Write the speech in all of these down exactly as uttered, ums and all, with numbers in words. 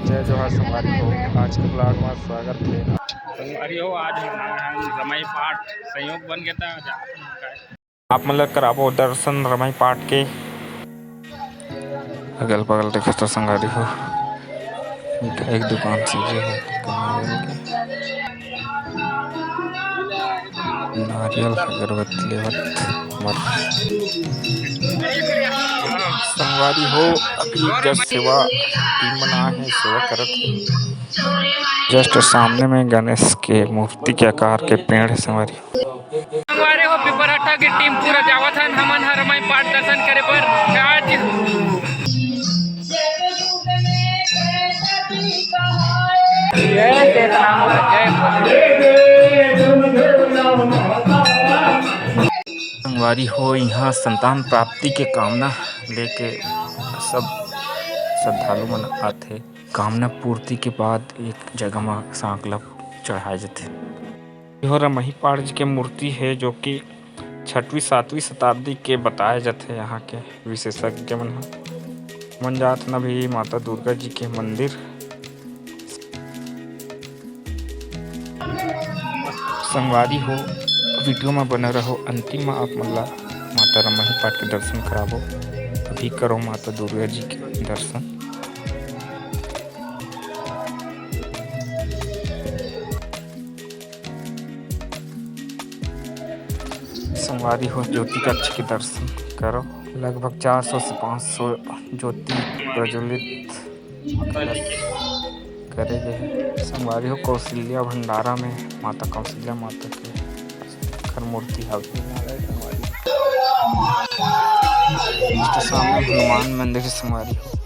जय जोहार संगवारी हो, आज के vlog में स्वागत है। संगवारी हो, आज हम रमाई पाठ संयोग बन गया था। आप मन ल कराबो दर्शन रमाई पाठ के। अगल बगल देखो तो संगवारी हो, मिठाई के दुकान सजे हे। नारियल अगरबत्ती लेवत हमर संगवारी हो, अभी जस्ट सेवा टीम मन आए हे, सेवा करत हे। जस्ट सामने में गणेश के मूर्ति के आकार के पेड़ हे संगवारी। संगवारी हो, पिपरहट्टा के टीम पूरा जावत हन, हमन ह रमाई पाठ दर्शन करे बर आज। संगवारी हो, इहाँ संतान प्राप्ति के कामना लेके सब श्रद्धालु मन आथे। कामना पूर्ति के बाद एक जगह म सांकला चढ़ाए जाथे। एहो रमही पाठ जी के मूर्ति हे, जो कि छठवीं सातवीं शताब्दी के बताए जाथे। यहाँ के विशेषज्ञ मन ह मन जात न भी माता दुर्गा जी के मंदिर। संगवारी हो, वीडियो में बने रहो, अंतिम में आप मन ला माता रमही पाठ के दर्शन कराबो। अभी करो माता दुर्गा जी के दर्शन। संगवारी हो, ज्योति कक्ष के दर्शन करो। लगभग चार सौ से पाँच सौ ज्योति प्रज्वलित करे गए हे। संगवारी हो, कौशल्या भंडारा में माता कौशल्या माता के घर मूर्ति हवे। इसके सामने हनुमान मंदिर हे संगवारी हो।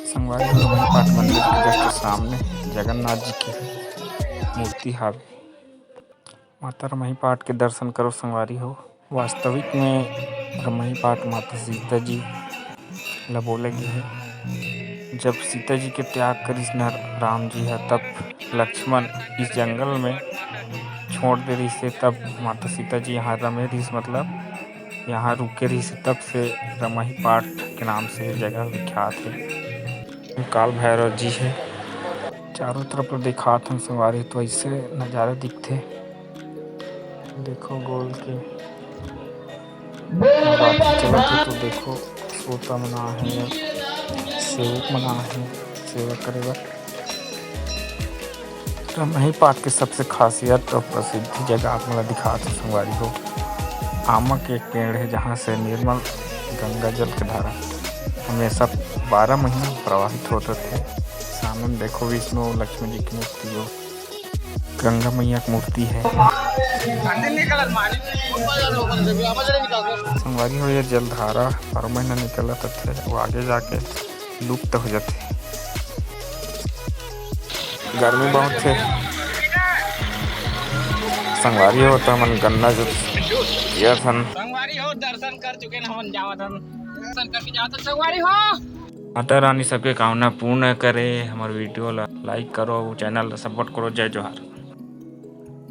संगवारी हो, रमही पाठ मंदिर के just सामने जगन्नाथ जी के मूर्ति हावे। माता रमही पाठ के दर्शन करो संगवारी हो। वास्तविक में रमही पाठ माता सीता जी ला बोले गे हे। जब सीता जी के त्याग करिस न राम जी ह, तब लक्ष्मण इस जंगल में छोड़ दे रहिस हे, तब माता सीता जी यहाँ रमे रहिस, मतलब यहाँ रुके रहिस हे, तब से रमही पाठ के नाम से ये जगह विख्यात हे। काल भैरव जी हे। चारों तरफ ल दिखात हन संगवारी, तो ऐसे नजारा दिखथे। देखो गोल के बात चलत हे, तो देखो श्रोता मन आहे, सेवक मन आहे सेवा करे बर। रमही पाठ के सबसे खासियत और प्रसिद्ध जगह आप मन ला दिखात हूँ संगवारी हो। आमा के एक पेड़ हे, जहाँ से निर्मल गंगा जल के धारा हमेशा बारह महीना प्रवाहित होत रथे। सामने में देखो विष्णु और लक्ष्मी जी की मूर्ति हो, गंगा मैया की मूर्ति है। संगवारी हो, ये जलधारा बारह महीना निकलत रथे, वो आगे जाके लुप्त हो जाथे। गर्मी बहुत हे। संगवारी हो, तो हमन गन्ना जो पियत हन। संगवारी हो, दर्शन कर चुके न, हमन जावत हन। दर्शन करके जावत हन, संगवारी हो। माता रानी सबके कामना पूर्ण करे। हमर वीडियो ला like करो, चैनल ला support करो। जय जोहार।